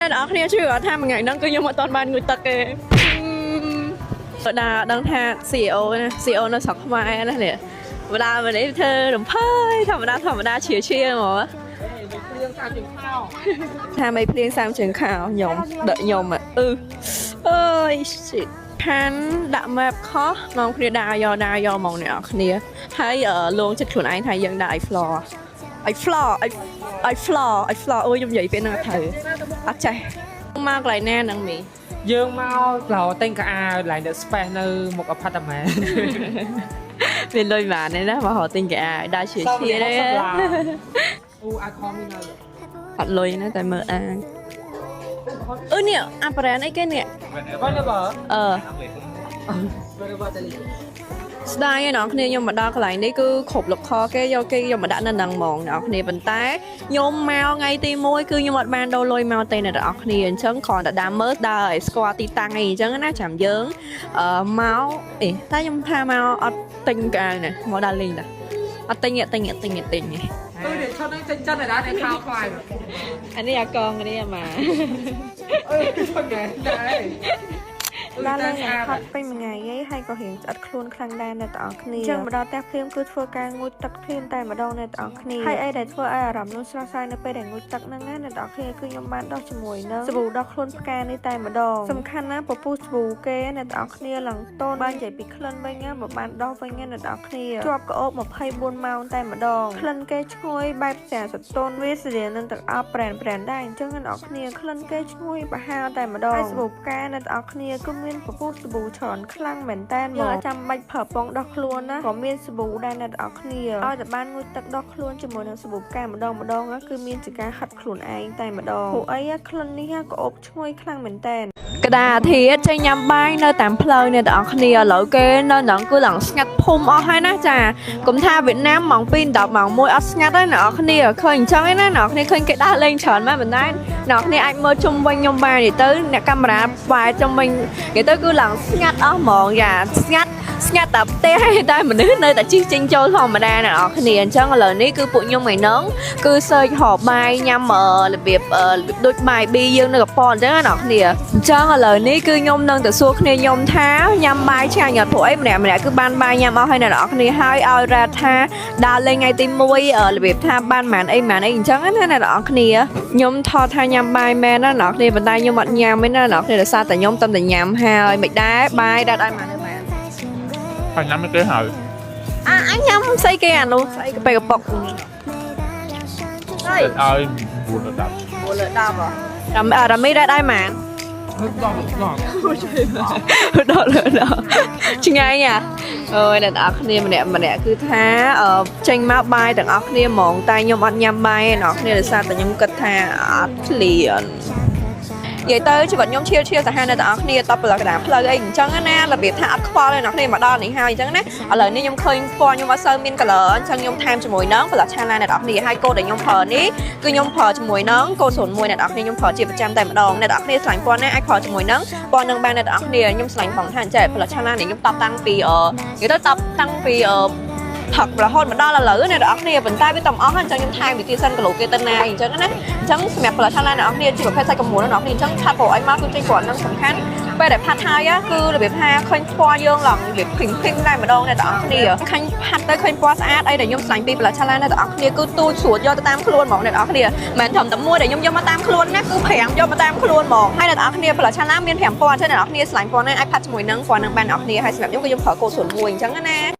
អ្នកនរគ្នាជឿអត់ថាមួយថ្ងៃហ្នឹងគឺខ្ញុំអត់ទាន់បានងូតទឹកទេដើរដឹងថា CEO ណា CEO នៅស្រុកខ្មែរណានេះបដាម្នេះធ្វើរំភើយធម្មតាធម្មតាឈៀឈៀហ្មង ភ្លៀងសាជាងខោ ថាមិនភ្លៀងសាមជើងខោខ្ញុំដកខ្ញុំអឺអើយ shit ផាន់ដាក់ map ខុសនាំគ្នាដើរយកដើរយកហ្មងអ្នកនរគ្នាហើយលងចិត្តខ្លួនឯងថាយើងដើរឲ្យ floor ឲ្យ floor ឲ្យឲ្យ floor ឲ្យ floor អូយខ្ញុំនិយាយពេលហ្នឹងអត់ត្រូវអត់ចេះមកកន្លែងណាហ្នឹងមី យើងមករហទិញកៅអៅកន្លែង The Space នៅមុខ apartment មានលុយបានទេណាមករកទិញកៅអៅដើរឈៀឈៀទេ អូអាខំនេះនៅ អត់លុយណាតែមើលអាយអឺនេះអាប្រែនអីគេនេះ បើ អឺ បើតែលី ស្ដាយឯណោះគ្នាខ្ញុំមកដល់កន្លែងនេះគឺគ្រប់លខគេយកគេយកមកដាក់នៅហ្នឹងហ្មងអ្នកនរគ្នាប៉ុន្តែខ្ញុំមកថ្ងៃទី1គឺខ្ញុំអត់បានដូរលុយមកទេអ្នកនរគ្នាអញ្ចឹងគ្រាន់តែដើមមើលដើរឲ្យស្គាល់ទីតាំងអីអញ្ចឹងណាចាំយើងអឺមកអេតែខ្ញុំថាមកអត់ទិញកៅណាមកដើរលេងតាអត់ទិញទេទិញទេទិញទេទិញទេ អឺនេះឈុតហ្នឹងចេញចិត្តដែរតែខោខ្វាយ អានេះអាកងនេះអាម៉ា អឺឈុតហ្នឹងដែរ ដើរលេងឲ្យហត់ពេញមួយថ្ងៃឯងហើយក៏រៀងស្អិតខ្លួនខ្លាំងដែរអ្នកទាំងអស់គ្នាអញ្ចឹងមកដល់ផ្ទះភ្លាមគឺធ្វើការងូតទឹកភ្លាមតែម្ដងអ្នកទាំងអស់គ្នាហើយអីដែលធ្វើឲ្យអារម្មណ៍នោះស្រស់ស្រាយនៅពេលដែលងូតទឹកហ្នឹងណាអ្នកទាំងអស់គ្នាគឺខ្ញុំបានដោះជាមួយនឹងសាប៊ូដោះខ្លួនផ្កានេះតែម្ដងសំខាន់ណាស់ពពុះសាប៊ូគេអ្នកទាំងអស់គ្នាឡើងតូនបាននិយាយពីក្លិនវិញណាបើបានដោះវិញណាអ្នកទាំងអស់គ្នាជាប់ក្អូប24ម៉ោងតែម្ដងក្លិនគេឈ្ងុយបែបស្រាសតុនវាស្រានឹងទឹកអប់ប្រែនប្រែនដែរអញ្ចឹងអ្នកទាំងអស់គ្នាក្លិនគេឈ្ងុយប្រហើរតែម្ដងហើយសាប៊ូផ្កាអ្នកទាំងអស់គ្នាគឺមានពពុះសាប៊ូច្រើនខ្លាំងមែនតើយើងអត់ចាំបាច់ប្រើពងដោះខ្លួនណាក៏មានសាប៊ូដែរអ្នកទាំងអស់គ្នាឲ្យតែបានងូតទឹកដោះខ្លួនជាមួយនឹងសាប៊ូផ្កាម្ដងម្ដងណាគឺមានជាការហាត់ខ្លួនឯងតែម្ដងព្រោះអីក្លិននេះក៏អូបឈ្ងុយខ្លាំងមែនតើ ក្តារអាធិចេញញ៉ាំបាយនៅតាមផ្លូវអ្នកទាំងអស់គ្នាឥឡូវគេនៅហ្នឹងគឺឡើងស្ងាត់ភូមិអស់ហើយណាចាកុំថាវៀតណាមម៉ោង2 10ម៉ោង1អត់ស្ងាត់ទេអ្នកនរគ្នាឃើញអញ្ចឹងឯណាអ្នកនរគ្នាឃើញគេដើរលេងច្រើនមែនប៉ុន្តែអ្នកនរគ្នាអាចមើលជុំវិញខ្ញុំបាននិយាយទៅអ្នកកាមេរ៉ាបែរជុំវិញនិយាយទៅគឺឡើងស្ងាត់អស់ហ្មងយ៉ាស្ងាត់ស្ងាត់តែផ្ទះឯងតែមនុស្សនៅតែជិះចេញចូលធម្មតាអ្នកនរគ្នាអញ្ចឹងឥឡូវនេះគឺពួកខ្ញុំឯហ្នឹងគឺ search ហៅបាយញ៉ាំរបៀបរបៀបដូចបាយប៊ីយើងនៅកប៉ុនអញ្ចឹងណាអ្នកនរគ្នាអញ្ចឹងឥឡូវនេះគឺខ្ញុំនឹងទៅសួរគ្នាខ្ញុំថាញ៉ាំបាយឆ្ងាញ់អត់ព្រោះអីម្នាក់ម្នាក់គឺបានបាយញ៉ាំអស់ហើយអ្នកនរគ្នាហើយឲ្យរ៉ាថាដើរលេងថ្ងៃទី1របៀបថាបានប៉ុន្មានអីប៉ុន្មានអីអញ្ចឹងណាអ្នកនរគ្នាខ្ញុំថតថាញ៉ាំបាយមែនណាអ្នកនរគ្នាប៉ុន្តែខ្ញុំអត់ញ៉ាំទេណាអ្នកនរគ្នាដោយសារតែខ្ញុំតំតែញ៉ាំហើយមិនដែរបាយដែរឲ្យមកនៅមែន ហើយញ៉ាំគេហើយ អាអញញ៉ាំស្អីគេអានោះស្អីកាពេកប៉ុក ឲ្យ9ដល់10 លើ10ហ៎រ៉ារ៉ាមីដែរដែរម៉ាន ដល់ដល់ ដល់លើដល់ឆ្ងាញ់អាអើយអ្នកនរគ្នាម្នាក់ម្នាក់គឺថាចេញមកបាយទាំងអស់គ្នាហ្មងតែខ្ញុំអត់ញ៉ាំបាយទេអ្នកនរគ្នាដោយសារតែខ្ញុំគិតថាអត់ឃ្លាននិយាយទៅជីវិតខ្ញុំឈៀលឈៀលសាហាវអ្នកទាំងអស់គ្នាតបប្លកដាផ្លូវអីអញ្ចឹងណារបៀបថាអត់ខ្វល់ទេអ្នកគ្នាមកដល់នេះហើយអញ្ចឹងណាឥឡូវនេះខ្ញុំឃើញពណ៌ខ្ញុំអត់សូវមាន color អញ្ចឹងខ្ញុំថែមជាមួយនឹង blush ឆាឡាអ្នកទាំងអស់គ្នាហើយកូដដែលខ្ញុំប្រើនេះគឺខ្ញុំប្រើជាមួយនឹងកូដ01អ្នកទាំងអស់គ្នាខ្ញុំប្រើជាប្រចាំតែម្ដងអ្នកទាំងអស់គ្នាស្រឡាញ់ពណ៌ណាអាចប្រើជាមួយនឹងពណ៌នឹងបានអ្នកទាំងអស់គ្នាខ្ញុំស្រឡាញ់ផងថាអញ្ចឹង blush ឆាឡានេះខ្ញុំតបតាំងពីអឺនិយាយទៅតបតាំងពីអឺផឹករហូតមកដល់ឥឡូវអ្នកទាំងអស់គ្នាប៉ុន្តែវាតំអស់ហើយអញ្ចឹងខ្ញុំថែមវិធីសិនកលោគេទៅណាអញ្ចឹងណាអញ្ចឹងសម្រាប់ blush ឆាឡាអ្នកទាំងអស់គ្នាជាប្រភេទសាច់កម្មួនអ្នកទាំងអស់គ្នាអញ្ចឹងឆាត់ប្រូអីមកគឺចេញពណ៌នឹងសំខាន់ពេលដែលផាត់ហើយគឺរបៀបថាឃើញពណ៌យើងឡើងរបៀបភីងភីងតែម្ដងអ្នកទាំងអស់គ្នាឃើញផាត់ទៅឃើញពណ៌ស្អាតអីដែលខ្ញុំស្រឡាញ់ពី blush ឆាឡាអ្នកទាំងអស់គ្នាគឺទូចស្រួតយកទៅតាមខ្លួនហ្មងអ្នកទាំងអស់គ្នាមិនត្រឹមតែមួយដែលខ្ញុំយកមកតាមខ្លួនណាគឺ5យកមកតាមខ្លួនហ្មងហើយអ្នកទាំងអស់គ្នា blush ឆាឡាមាន5ពណ៌អញ្ចឹងអ្នកទាំងអស់គ្នាស្រឡាញ់ពណ៌ណាអាចផាត់ជាមួយនឹងពណ៌នឹងបានអ្នកទាំងអស់គ្នាហើយសម្រាប់ខ្ញុំគឺខ្ញុំប្រើកូដ01អញ្ចឹងណា